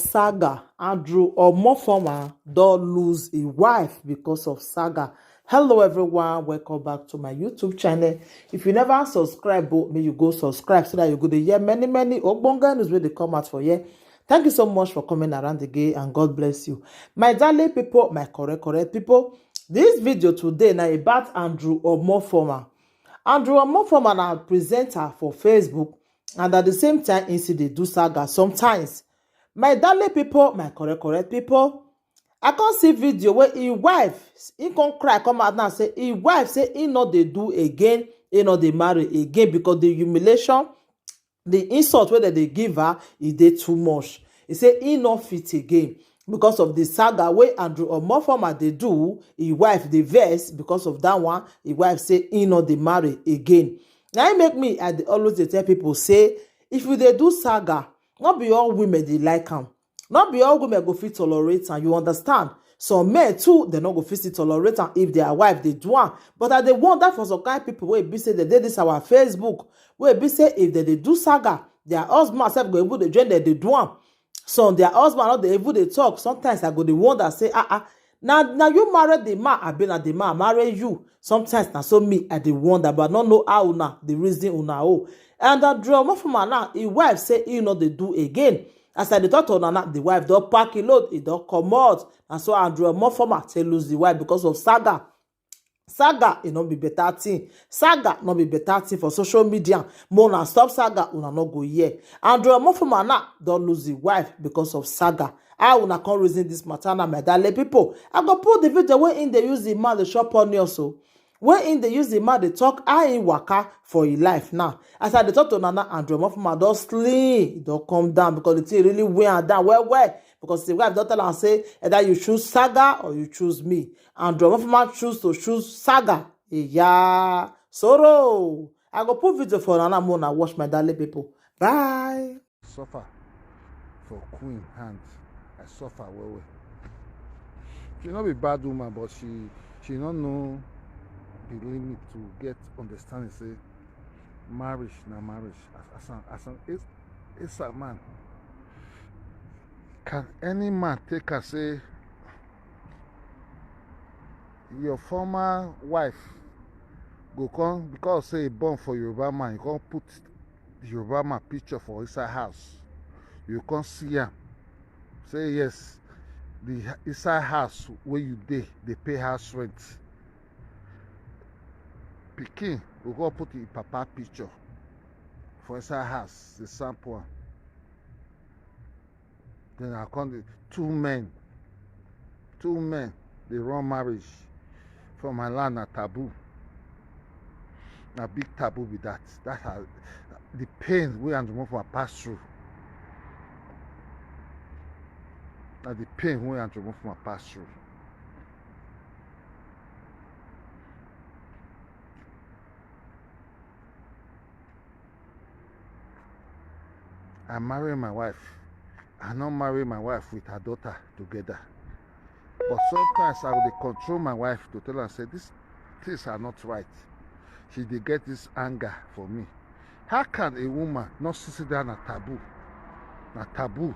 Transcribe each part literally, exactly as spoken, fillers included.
Saga, Andrew Omofoma don lose a wife because of saga. Hello everyone, welcome back to my YouTube channel. If you never subscribe, oh, may you go subscribe so that you go to hear many, many ogbonge news wey dey come out for here. Thank you so much for coming around again and God bless you. My darling people, my correct, correct people, this video today na about Andrew Omofoma. Andrew Omofoma na presenter for Facebook and at the same time, he still dey do saga sometimes. My darling people, my correct, correct people, I come see video where his wife, he come cry, come out now say his wife say he no dey do again, he no dey marry again because the humiliation, the insult wey dem dey give her, e dey too much. He say he no fit again because of the saga wey Andrew Omofoma dey do, his wife dey vex because of that one, his wife say he no dey marry again. Na im make me, I dey always dey tell people say, if you dey do saga, no be all women dey like am. No be all women go fit tolerate am, you understand? Some men too, dem no go fit still tolerate am if their wife dey do am. But I dey wonder for some kind people wey be say dem dey this our Facebook, wey be say if dem dey do saga, their husband sef go even dey join dem dey do am. Some their husband no dey even dey talk. Sometimes I go dey wonder say, ah ah, na na you marry the man, abi na the man marry you? Sometimes na so me I dey wonder, but I no know how una dey reason una own. And Andrew Omofoma now, his wife say he no dey do again. As I dey talk to una now, the wife don pack him load, he don comot. Na so Andrew Omofoma take lose the wife because of saga. Saga, e no be better thing. Saga no be better thing for social media. Make una stop saga, una no go hear. Andrew Omofoma now don lose his wife because of saga. How una come reason this matter now, my darling people? I go put the video wey im dey use the man dey chop onions o. Wey im dey use the man dey talk how im waka for im life now. As I dey talk to una now, Andrew Omofoma don slim, e don come down because the thing really weigh am down well well. Because his wife don tell am say, either you choose saga or you choose me. Andrew Omofoma choose to choose saga. Iya, sorrow. I go put video for una now, make una watch, my darling people. Bye. Suffer for queen hand. I suffer well well. She no be bad woman, but she she no know the limit to get understanding say marriage na marriage. As as an as an as a man, can any man take am say your former wife go come, because say e born for Yoruba man, you come put the Yoruba man picture for inside house, you come see am say yes, the inside house where you dey dey pay house rent. Pikin go go put him papa picture for inside house dey sample am. Then I come dey two men, two men dey run marriage for my land. Na taboo. Na big taboo be that. That na the pain wey Andrew Mofuma pass through. Na the pain wey Andrew Mofuma pass through. I marry my wife. I no marry my wife with her daughter together. But sometimes I will dey control my wife to tell her say these things are not right. She dey get this anger for me. How can a woman not sit down at taboo? Na taboo.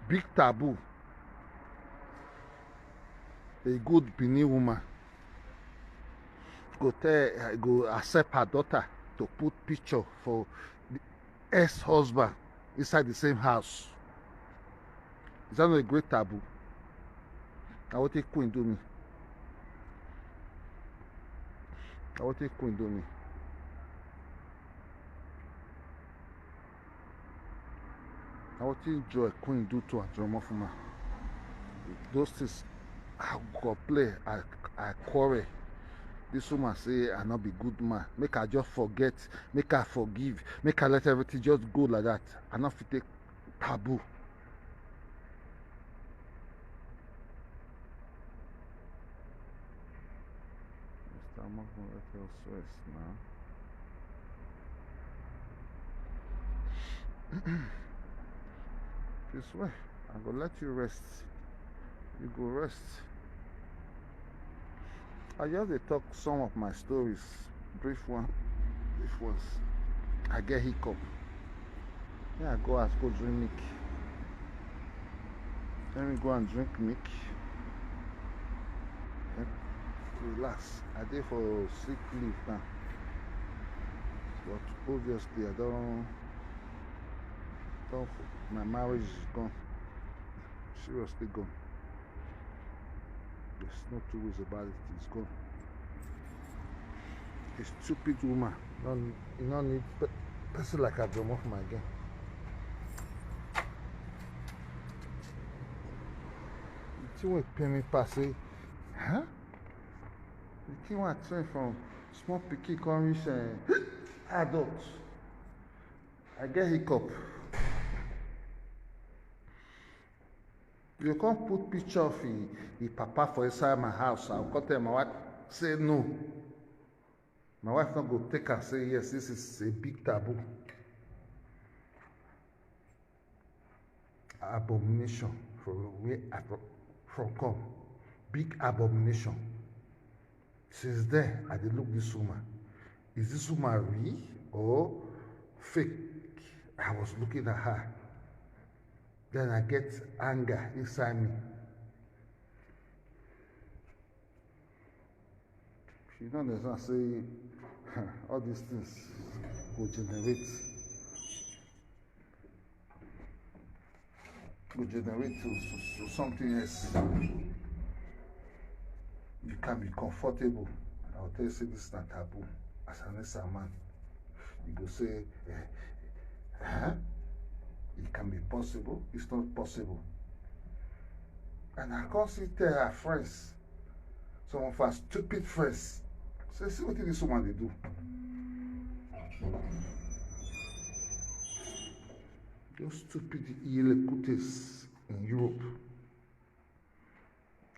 Big taboo. A good Benin woman go tell, go accept her daughter to put picture for the ex-husband inside the same house. Is that not a great taboo? Na wetin queen do me. Na wetin queen do me. Na wetin Joy queen do to Andrew Mofuma. Those things, I go play, I I quarrel. This woman say I no be good man. Make I just forget, make I forgive, make I let everything just go like that. I no fit take taboo. Mister Mofuma, let us rest now. This way, I go let you rest. You go rest. I just dey talk some of my stories, brief one, brief ones. I get hiccup. Yeah, go as go drink milk. Let me go and drink milk. Eh, relax. I dey for sick leave now. But obviously, I don't, don't, my marriage is gone. Seriously gone. There's no two ways about it. It's gone. A stupid woman. No, you don't need pe- person like Ajomo for my game. The thing wey pain me pass say, huh? The thing wey I train from small pikin come reach uh, adult. I get hiccup. You can't put picture of the, the papa for inside my house. I'll come tell my wife, say no. My wife not go take her, say yes, this is a big taboo. Abomination from where I from, from come. Big abomination. Since then, I dey look this woman. Is this woman real or fake? I was looking at her. Then I get anger inside me. She don't understand say all these things go generate go generate to, to, to something else. You can be comfortable. I'll tell you, say this is not taboo. As an extra man, you go say, eh, huh? It can be possible. It's not possible. And I can't see tell her friends, some of our stupid friends, say, see what this woman they do. Those stupid Iyelekutes in Europe.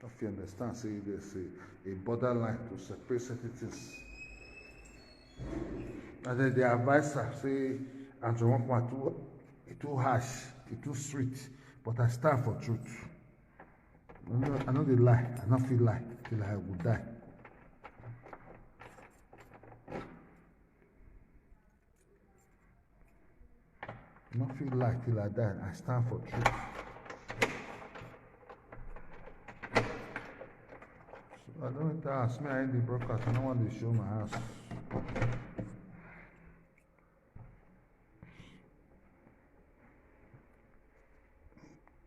If you understand, say there's a, a borderline to separate certain things. And then the advisor say, Andrew Wankwa too, it too harsh, it too sweet, but I stand for truth. I know, I know they lie, I not feel lie till I will die. I not feel lie till I die. I stand for truth. So I don't tell us me I ain't the broadcast. I don't want to show my house.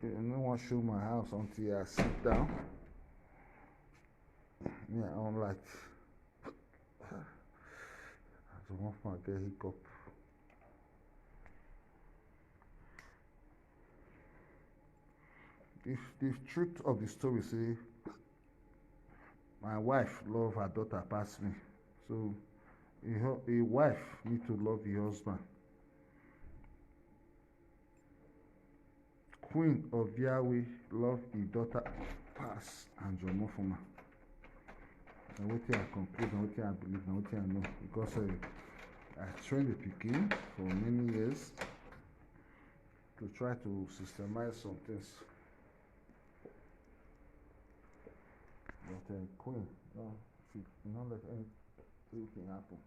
I don't want to show my house until I sit down. Yeah, I don't like. I don't want to get hiccup. If the truth of the story say my wife love her daughter pass me, so a, hu- a wife need to love the husband. Queen of Yahweh love the daughter pass and Jomo Fuma. Na wetin I conclude, na wetin I believe, na wetin I know, because uh, I train the pikin for many years to try to systemize some things. But uh, Queen, no, she no let anything happen.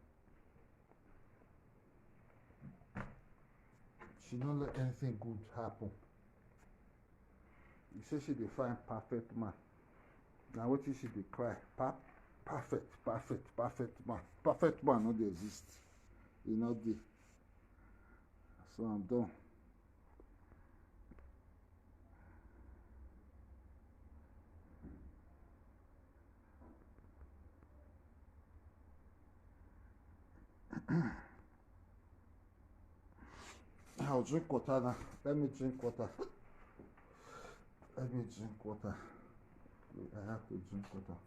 She no let anything good happen. You say she dey find perfect man. Na wetin she dey cry. Pa- perfect, perfect, perfect man. Perfect man no dey exist. E no dey. So I'm done. I'll drink water now. Let me drink water. Let me drink water. I have to drink water.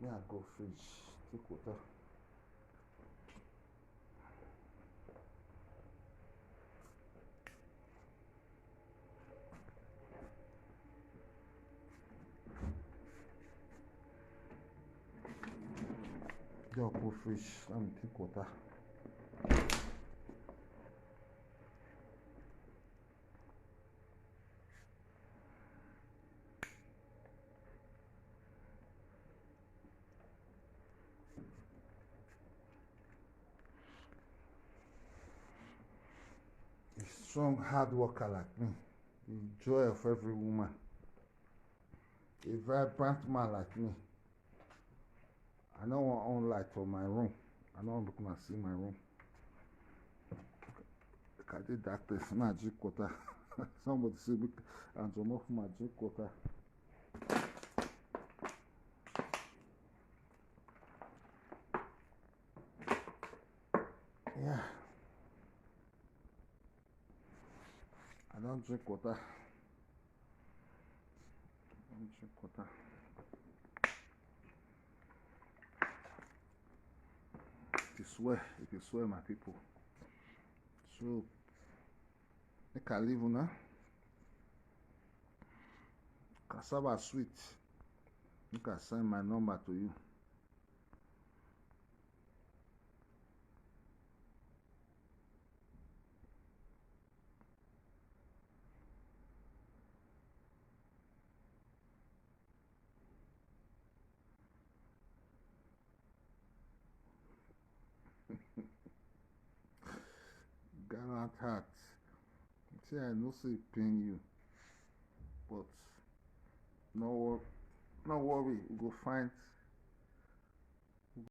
Me, I go fridge, take water. Just put fridge, let me take water. It's Strong hard worker like me, the joy of every woman, a vibrant man like me. I no wan on light for my room. I no wan make una see my room. Make I dey dark place, make I drink water. Somebody say make I comot from my drink water. Yeah. I don drink water. I don drink water. It is well, it is well, my people. So, make I leave una. Cassava sweet. Make I send my number to you. Gallant heart. See, I know say e pain you, but no wor-, no worry, we go find